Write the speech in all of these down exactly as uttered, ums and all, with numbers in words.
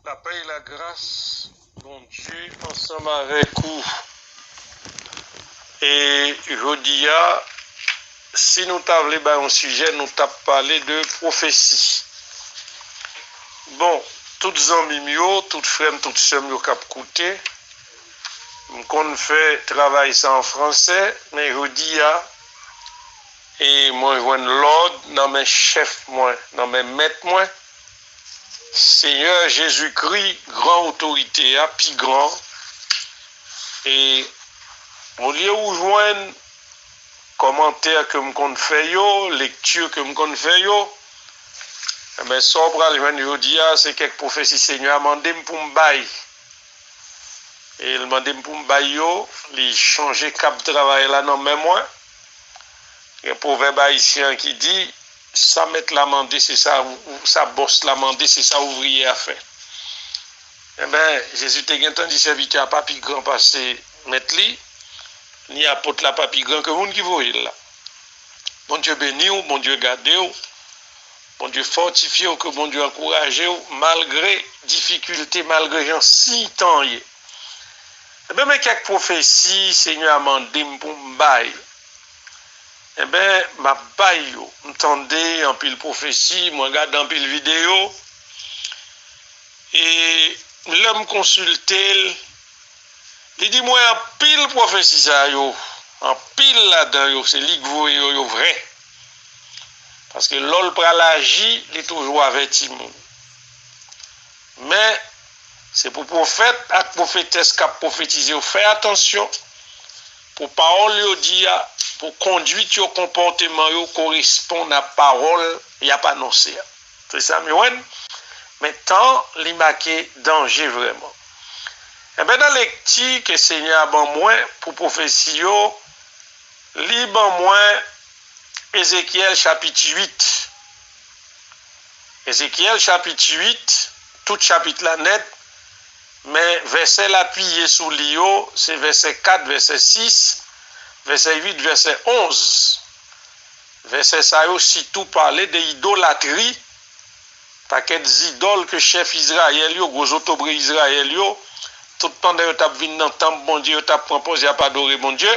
Lapè e lagras Bondye ansanm avèk ou. E jodi a, si nou ta vle bay yon sijè, nou t ap pale de pwofesi. Bon, tout zanmi m yo, tout frè m, tout sè m yo k ap koute, m konn fè travay sa an fransè, men jodi a, e mwen jwenn lòd nan men chèf mwen, nan men mèt mwen, Senyè Jezikri, gran otorite a, pi gran. E olye ou jwenn kòmantè ke m konn fè yo, lekti ke m konn fè yo, enben, sa w pral jwenn jodi a, se kèk pwofesi Senyè a mande m pou m bay. E l mande m pou m bay yo, li chanje kab travay la nan men mwen. Gen pwovèb ayisyen an ki di, sa mèt la mande, se sa ou, ou- sa bòs la mande, se sa ouvriyè a fè. Enben, Jezi te gentan di sèvitè a pa pi gran pase mèt li, ni apot la pa pi gran ke moun ki voye l la. Bondye beni w, Bondye gade w, Bondye fòtifye w, ke Bondye ankouraje w, malgre difikilte, malgre jan siy tan ye. Enben, men kèk pwofesi Senyè a mande m pou m bay. Enben, m ap bay yo. M tande anpil pwofesi, mwen gade anpil videyo. E lè m konsilte l, li di mwen anpil pwofesi sa yo, anpil ladan yo, se li k voye yo, yo vrè. Paske lè l pral aji, li toujou avèti moun. Men, se pou pwofèt ak pwofetès k ap pwofetize yo fè atansyon pou pawòl yo di a, pou kondwit yo, konpòteman yo koresponn a pawòl y ap anonse a. Se sa m jwenn. Men tan li make danje vrèman. Enben, nan lekti ke Senyè a ban mwen pou pwofesi yo, li ban mwen Ezekyèl chapit uit. Ezekyèl chapit uit, tout chapit la nèt, men vèsè l apiye sou li yo, se vèsè kat, vèsè sis, vèsè uit, vèsè onz. Vèsè sa yo sitou pale de idolatri, pakèt zidòl ke chèf Izrayèl yo, gwo zotobre Izrayèl yo, tout pandan yo t ap vin nan tanp Bondye, yo t ap pran pòz y ap adore Bondye,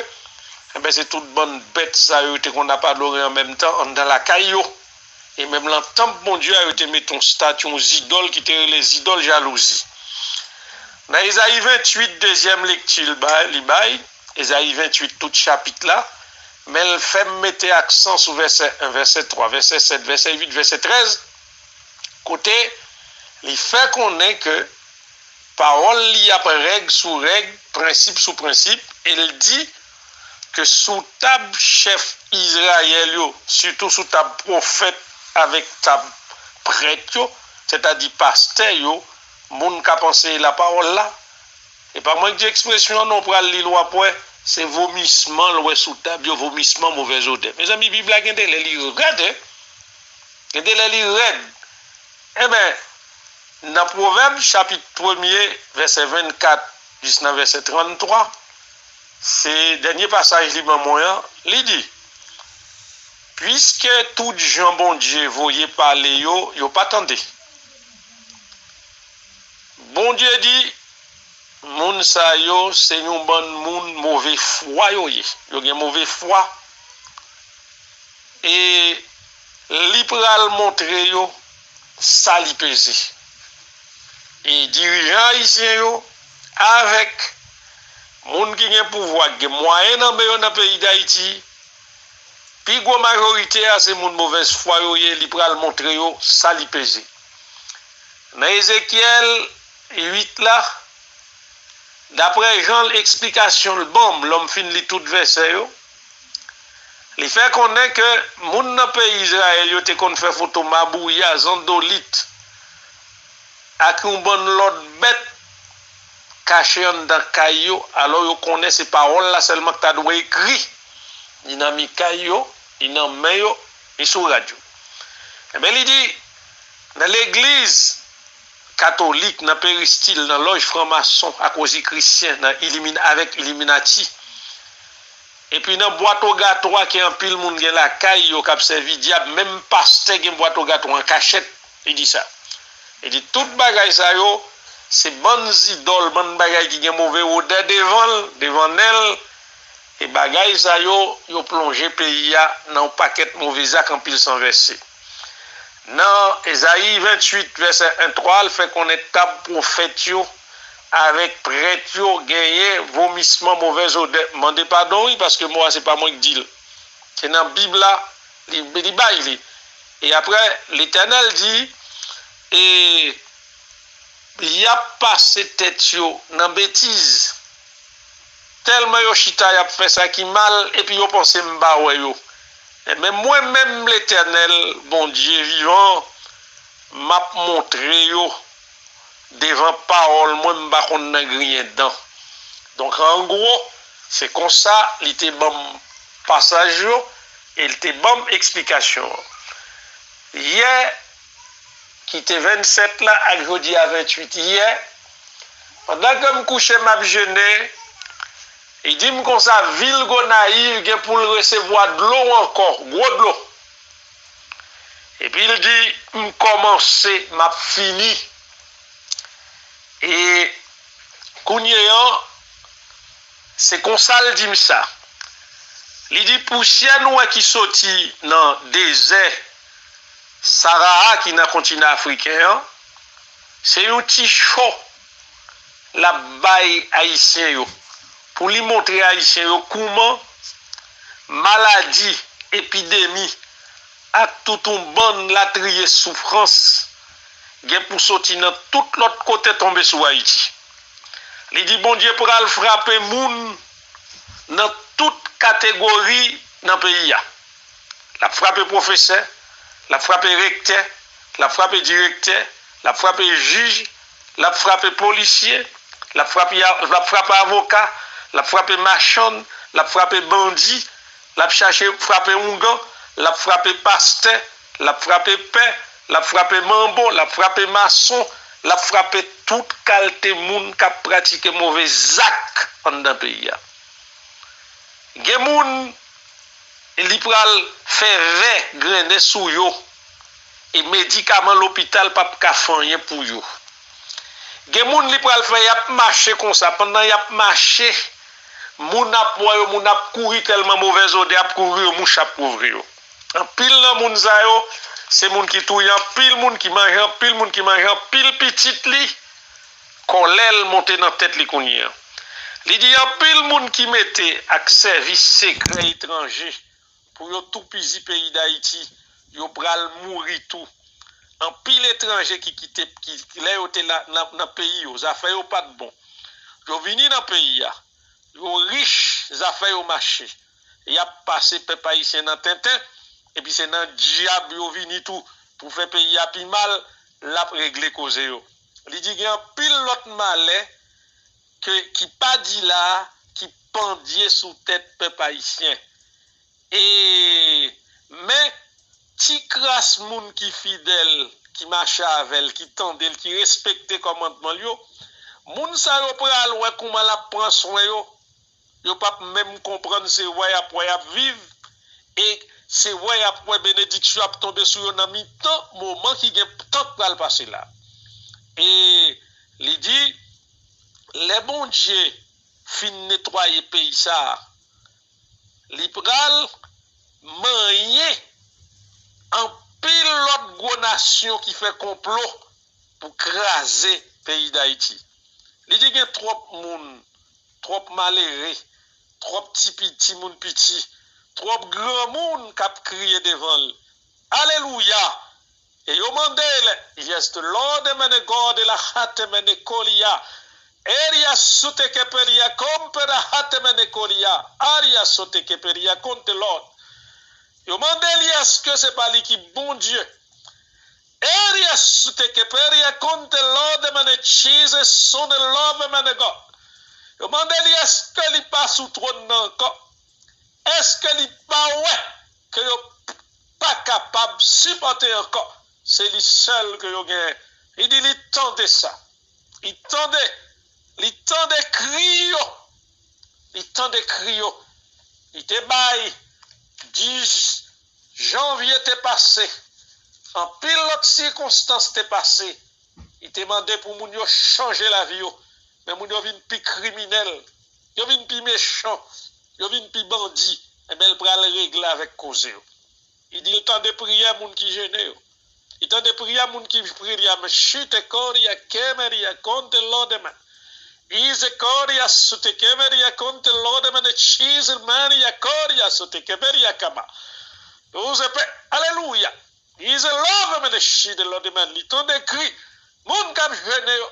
enben, se tout bann bèt sa yo, yo te konn ap adore an menm tan anndan lakay yo. E menm lan tanp Bondye a, yo te mete yon estati, yon zidòl ki te rele zidòl jalouzi. Nan Ezayi venntuit, dezyèm lekti l bay, li bay, Ezayi venntuit, tout chapit la, men l fè m mete aksan sou vèsè en, vèsè twa, vèsè sèt, vèsè uit, vèsè trèz, kote li fè konnen ke pawòl li ap règ sou règ, prensip sou prensip, e l di ke sou tab chèf Izrayèl yo, sitou sou tab pwofèt avèk tab prèt yo, sètadi pastè yo, moun k ap anseye lapawòl la, e pa mwen k di ekspresyon an non, w pral li l, w ap wè, se vomisman l wè sou tab yo, vomisman, movèz odè. Mezanmi, Bib la gen de lè li rèd, en. Gen de lè li rèd. Enben, nan Pwovèb chapit premye, vèsè vennkat jis nan vèsè tranntwa, se dènye pasaj li ban mwen an, li di, piske tout jan Bondye voye pale yo, yo pa tande. Bondye di, moun sa yo se yon bann moun move fwa yo ye. Yo gen move fwa. E li pral montre yo sa li peze. E dirijan ayisyen yo, avèk moun ki gen pouvwa, ki gen mwayen nan men yo nan peyi Dayiti, pi gwo majorite a se moun movèz fwa yo ye, li pral montre yo sa li peze. Nan Ezekyèl uit la, daprè jan l, eksplikasyon l ban m, lè m fin li tout vèsè yo, li fè konnen ke moun nan peyi Izrayèl yo te konn fè foto mabouya, zandolit, ak yon bann lòt bèt kache anndan kay yo, alò yo konnen se pawòl la sèlman k ta dwe ekri, ni nan mi kay yo, ni nan men yo, ni sou rad yo. Enben, li di, nan legliz katolik, nan peristil, nan lòj franmason, akozi krisyen, nan ilimin-, avèk iliminati, epi nan bwat ogatwa ke anpil moun gen lakay yo k ap sèvi dyab, menm pastè gen bwat ogatwa an kachèt, li di sa. Li di, tout bagay sa yo, se bann zidòl, bann bagay ki gen move wodè devan l, devan nen l, e bagay sa yo, yo plonje peyi a nan yon pakèt move zak, anpil san vèse. Nan Ezayi venntuit, vèsè en twa, l fè konnen tab pwofèt yo avèk prèt yo genyen vomisman, movèz odè. Mande padon, wi, paske mo a se pa mwen ki di l. Se nan Bib la, li, li bay li. E apre, Letènèl di, e y ap pase tèt yo nan betiz. Tèlman yo chita, y ap fè sa ki mal, epi yo panse m pa wè yo. Men mwen menm, Letènèl, Bondye vivan, m ap montre yo devan pawòl mwen, m pa konn nan griyen dan. Donk, an gwo, se konsa li te ban m pasaj yo e li te ban m eksplikasyon an. Yè, ki te vennsèt la, ak jodi a venntuit, yè, pandan ke m kouche, m ap jene, li di m konsa, vil Gonayiv gen pou l resevwa dlo ankò, gwo dlo. Epi l di, m kòmanse, m ap fini. E kounye an, se konsa l di m sa. Li di, pousyè nou wè ki soti nan dezè Sahara ki nan kontinan afriken an, se yon ti cho l ap bay Ayisyen yo, pou li montre Ayisyen yo kouman maladi, epidemi, ak tout yon bann latriye soufrans gen pou soti nan tout lòt kote tonbe sou Ayiti. Li di Bondye pral frape moun nan tout kategori nan peyi a. L ap frape pwofesè, l ap frape rektè, l ap frape direktè, l ap frape jij, l ap frape polisye, l ap frape, l ap frape avoka, l ap frape machann, l ap frape bandi, l ap chache frape oungan, l ap frape pastè, l ap frape pè, l ap frape manbo, l ap frape mason, l ap frape tout kalte moun k ap pratike move zak anndan peyi a. Gen moun, li pral fè vè grennen sou yo, e medikaman lopital p ap ka fè anyen pou yo. Gen moun, li pral fè y ap mache konsa, pandan y ap mache, moun ap wè yo, moun ap kouri tèlman movèz odè ap kouvri yo, mouch ap kouvri yo. Anpil nan moun sa yo, se moun ki touye anpil moun, ki manje anpil moun, ki manje anpil pitit li. Kòlè l monte nan tèt li kounye a. Li di anpil moun ki mete ak sèvis sekrè etranje pou yo toupizi peyi Dayiti, yo pral mouri tou. Anpil etranje ki kite, ki, lè yo te la, nan, nan peyi yo, zafè yo pa t bon. Yo vini nan peyi a, yo rich, zafè yo mache. Y ap pase pèp ayisyen nan tenten, epi se nan dyab yo vini tou pou fè peyi a pi mal, l ap regle koze yo. Li di gen anpil lòt malè ke, ki pa di la, ki pandye sou tèt pèp ayisyen. E, men, ti kras moun ki fidèl, ki mache avè l, ki tande l, ki respekte kòmandman l yo, moun sa yo pral wè kouman l ap pran swen yo. Yo p ap menm konprann se wè y ap wè y ap viv, e se wè y ap wè benediksyon ap tonbe sou yo nan mitan moman ki gen tan k pral pase la. E li di, lè Bondye fin netwaye peyi sa a, li pral manyen anpil lòt gwo nasyon ki fè konplo pou kraze peyi Dayiti. Li di gen twòp moun, twòp malere, twòp ti pi, timoun piti, twòp granmoun k ap kriye devan l. Alelouya! E yo mande l, Yes, the Lord, emene God, e la hate mene kolia. Eria suteke peria kompera hate mene kolia. Aria soteke peria konte Lord. Yo mande l, èske se pa li ki Bondye? Eria suteke peria konte Lord, emene Jesus, son de love, emene God. Yo mande li, èske li pa sou twòn nan ankò? Èske li pa wè ke yo pa kapab sipòte ankò? Se li sèl ke yo genyen. Li di li tande sa. Li tande, li tande kri yo. Li tande kri yo. Li te bay dis janvye te pase. Anpil lòt sikonstans te pase. Li te mande pou moun yo chanje lavi yo, men moun yo vin pi kriminèl, yo vin pi mechan, yo vin pi bandi, enben l pral regle avèk koze yo. Li di l tande priyè moun ki jene yo. Li tande priyè moun ki priye a, men chite koria kemeria konte lodeman. Ize koria sute kemeria konte lodeman e chize maria koria sute kemeria kama. Douze pe, aleluya. Ize lodeman e chide lodeman. Li tande kri moun k ap jene yo,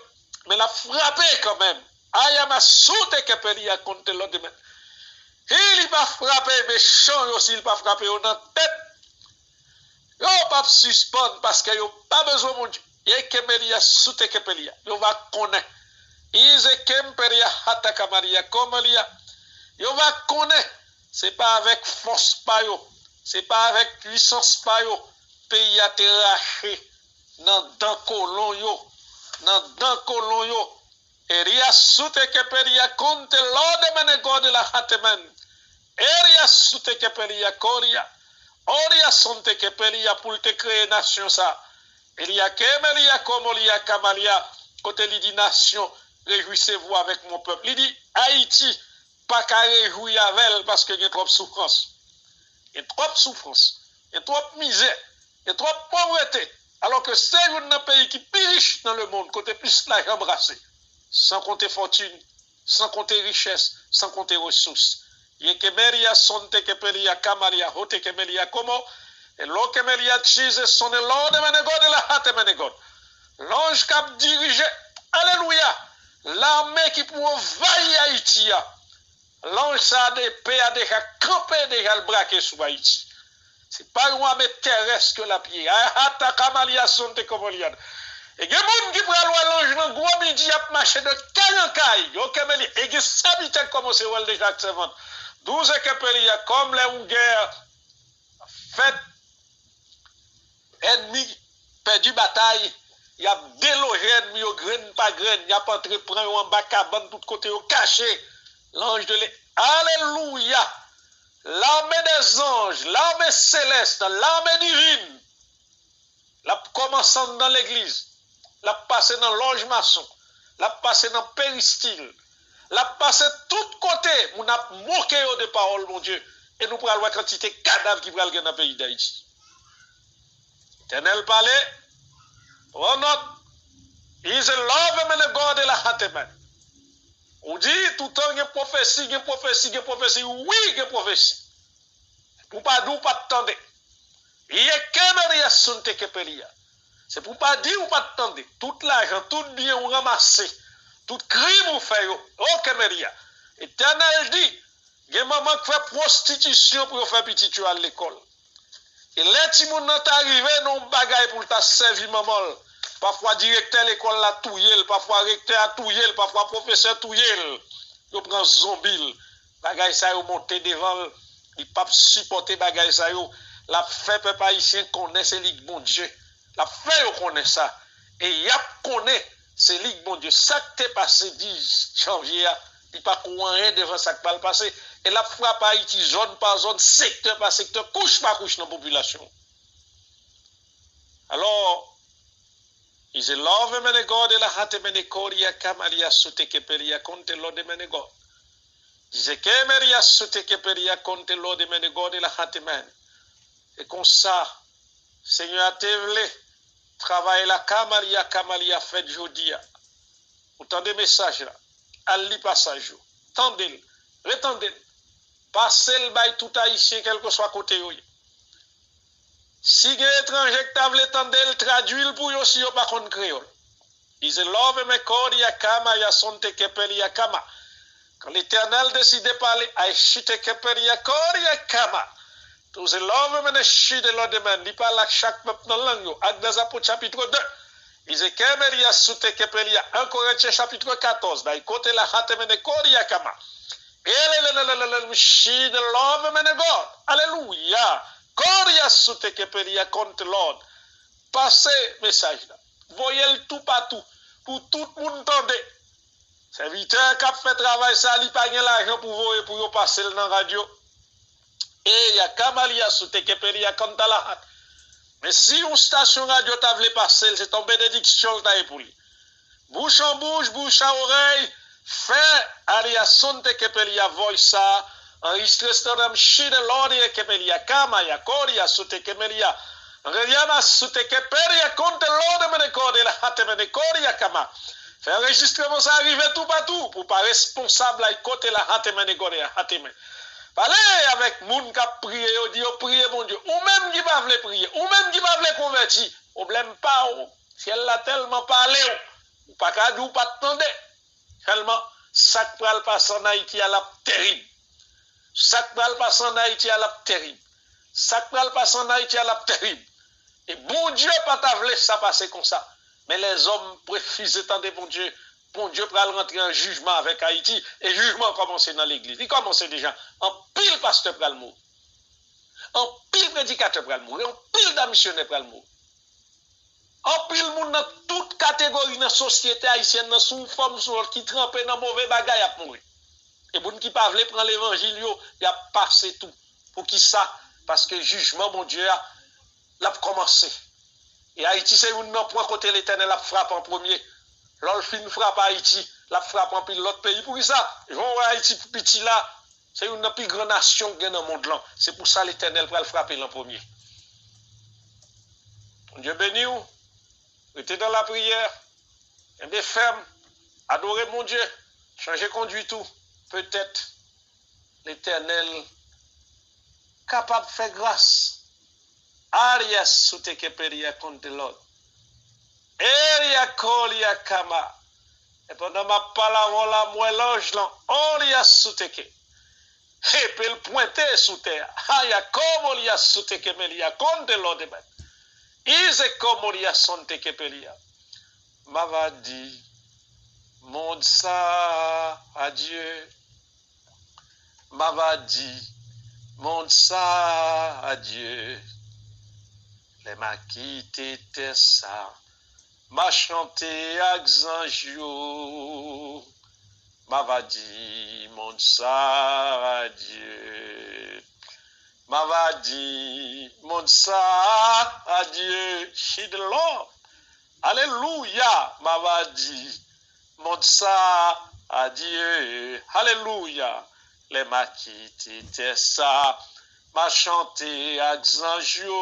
men l ap frape kanmenm. Ayama sute kepelia konte lodeman. Si li pa frape mechan yo, si li pa frape yo nan tèt, yo p ap sispann paske yo pa bezwen Bondye. Ye kemelia sute kepelia. Yo va konnen. Ize kempelia hata kamalia komelia. Yo va konnen. Se pa avèk fòs pa yo. Se pa avèk pwisans pa yo. Peyi a te rache nan dan kolon yo. Nan dan kolon yo. Eria sute kepelia konte lode mene gode la hateman. Eria sute kepelia koria. Oria sonte kepelia pou l te kreye nasyon sa. Elia kemelia komolia kamalia kote li di nasyon, rejwisez-vous avec mon peuple. Li di Ayiti pa ka rejwi avè l paske gen twòp soufrans. Gen twòp soufrans, gen twòp mizè, gen twòp povrete. Alò ke se youn nan peyi ki pi rich nan lemonn, kote plis lajan brase, san konte fòtin, san konte richès, san konte resous. Ye kemeria sonte kepelia kamalia hote kemelia komo, e lo kemelia chize sonnen lode mene gode la hate mene gode. Lanj k ap dirije, alelouya, lame ki pou anvayi Ayiti a. Lanj sa a de pe a deja kanpe, deja l brake sou Ayiti. Se pa yon ame terès ke l ap ye. Ayahata kamalia sonte komolia. E gen moun ki pral wè lanj nan gwo midi ap mache de kay an kay. Yo kemeli. E gen sèvitè k kòmanse wè l deja ak sèvant. Douz e kepelia kòm lè yon gè fèt, ènmi pèdi batay, y ap deloje ènmi yo grenn pa grenn, y ap antre pran yo anba kabann tout kote yo kache. Lanj de le, alelouya! Lame dè zanj, lame selès, lame divin. L ap kòmanse anndan legliz. L ap pase nan lòj mason. L ap pase nan peristil. L ap pase tout kote moun ap moke yo de pawòl Bondye. E nou pral wè kantite kadav ki pral gen nan peyi Dayiti. Letènèl pale, pran nòt, is a love and a God la hateman. Ou di, toutan gen pwofesi, gen pwofesi, gen pwofesi, wi, gen pwofesi. Pou pa di w pa t tande. Ye kemeria sunte kepelia. Se pou pa di w pa t tande. Tout lajan, tout byen ou ranmase, tout krim ou fè yo, o kemeria. Etènèl di, gen manman k fè pwostitisyon pou yo fè pitit yo al lekòl. E lè timoun nan ta rive nan yon bagay pou l ta sèvi manman l, pafwa direktè lekòl la touye l, pafwa rektè a touye l, pafwa pwofesè touye l. Yo pran zonbi l. Bagay sa yo monte devan l. Li p ap sipòte bagay sa yo. L ap fè pèp ayisyen konnen se li k Bondye. L ap fè yo konnen sa. E y ap konnen se li k Bondye. Sa k te pase dis janvye a, li pa ko anyen devan sa k pral pase. E l ap frape Ayiti zòn pa zòn, sektè pa sektè, kouch pa kouch nan popilasyon. Alò, is a love mene God e la hate mene koria kamalia sute kepelia konte lode mene God. Dize kemeria sute kepelia konte lode mene God e la hate mene. E konsa, Senyè a te vle, travay la kamalia kamalia fèt jodi a. Ou tande mesaj la, al li pasaj yo. Tande l, retande l. Pase l bay tout Ayisyen kèlkeswa kote yo ye. Si gen etranje k ta vle tande l, tradui l pou yo si yo pa konn kreyòl. Is a love me koria kama ya sonte kepelia kama. Kan Letènèl deside pale, ay chite kepelia koria kama. Is a love me ne chide lode men, li pale ak chak pèp nan lang yo. Ak dan Zapot chapit de. Is a kemelia sute kepelia. En Korentyen chapit katòz, bay kote la hate mene koria kama. Elelelelelele, chide love mene God. Alelouya. Koria sute kepelia konte Lord. Pase mesaj la. Voye l toupatou pou tout moun tande. Sèvitè k ap fè travay sa, li pa gen lajan pou voye pou yo pase l nan radyo. E ya kamalia sou tekepeli ya kantalahat. Men si yon stasyon radyo ta vle pase l, se t on benediksyon l ta ye pou li. Bouch an bouch, bouch a orèy, fè Alia Sonte Kepelia voice sa, enregistre stand up shit lord e kepelia kama ya koria sute kemelia. Reyama sute kepelia konte lord mene kode la hate mene koria kama. Fè enregistreman sa rive toupatou pou pa responsab la kote la hate mene kode la hate men. Pale avèk moun k ap priye yo, di yo priye Bondye. Ou menm ki pa vle priye, ou menm ki pa vle konvèti, pwoblèm pa ou. Syèl la tèlman pale w, ou pa ka di w pa t tande. Sèlman, sa k pral pase ann Ayiti a l ap terib. Sa k pral pase ann Ayiti a l ap terib. Sa k pral pase ann Ayiti a l ap terib. E Bondye pa ta vle sa pase konsa. Men lèzòm refize tande Bondye. Bondye pral rantre an jijman avèk Ayiti. E jijman an kòmanse nan legliz. Li kòmanse deja. Anpil pastè pral mouri. Anpil predikatè pral mouri. Anpil dam misyonè pral mouri. Anpil moun nan tout kategori nan sosyete ayisyèn nan, sou yon fòm sou lòt, ki tranpe nan move bagay, ap mouri. E moun ki pa vle pran levanjil yo, y ap pase tou. Poukisa? Paske jijman Bondye a, l ap kòmanse. E Ayiti se youn nan pwen kote Letènèl ap frape an premye. Lè l fin frape Ayiti, l ap frape anpil lòt peyi. Poukisa? Jan w wè Ayiti piti la, se youn nan pi gran nasyon k gen nan mond lan. Se pou sa Letènèl pral frape l an premye. Bondye beni w. Rete nan lapriyè. Kenbe fèm. Adore Bondye. Chanje kondwit ou. Petèt Letènèl kapab fè gras. Arias sou teke peria konte lòd. Eria kolia kama. E pandan m ap pale avè w la, m wè lanj lan, Olia souteke. Epi l pwente sou tè a. Aya komolia souteke melia konte lòde mèt. Ize komolia sonteke pelia. M ava di mond sa adye. M ava di mond sa adye. Lè m a kite tè sa, m a chante ak zanj yo. M ava di mond sa adye. M ava di mond sa adye. She the Lord. Alelouya. M ava di mond sa adye. Alelouya. Lè m a kite tè sa, m a chante ak zanj yo.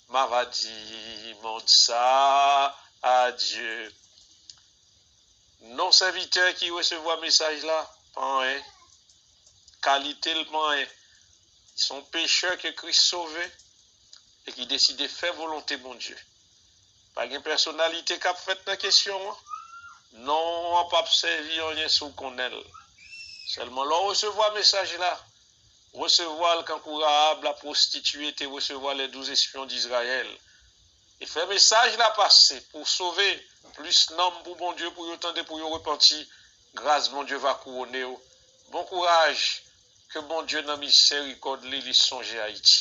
M ava di mond sa adye. Non sèvitè ki resevwa mesaj la, pa anyen. Kalite l pa anyen. Se yon pechè ke Kris sove e ki deside fè volonte Bondye. Pa gen pèsonalite k ap fèt nan kesyon an. Non an p ap sèvi anyen si w konnen l. Sèlman lè w resevwa mesaj la, resevwa l kankou Rahab lapwostitiye te resevwa les douze espions d'Israël. E fè mesaj la pase pou w sove plis nanm pou Bondye, pou yo tande, pou yo repanti. Gras Bondye va kouwone w. Bon kouraj. Ke Bondye nan mizerikòd li, li sonje Ayiti.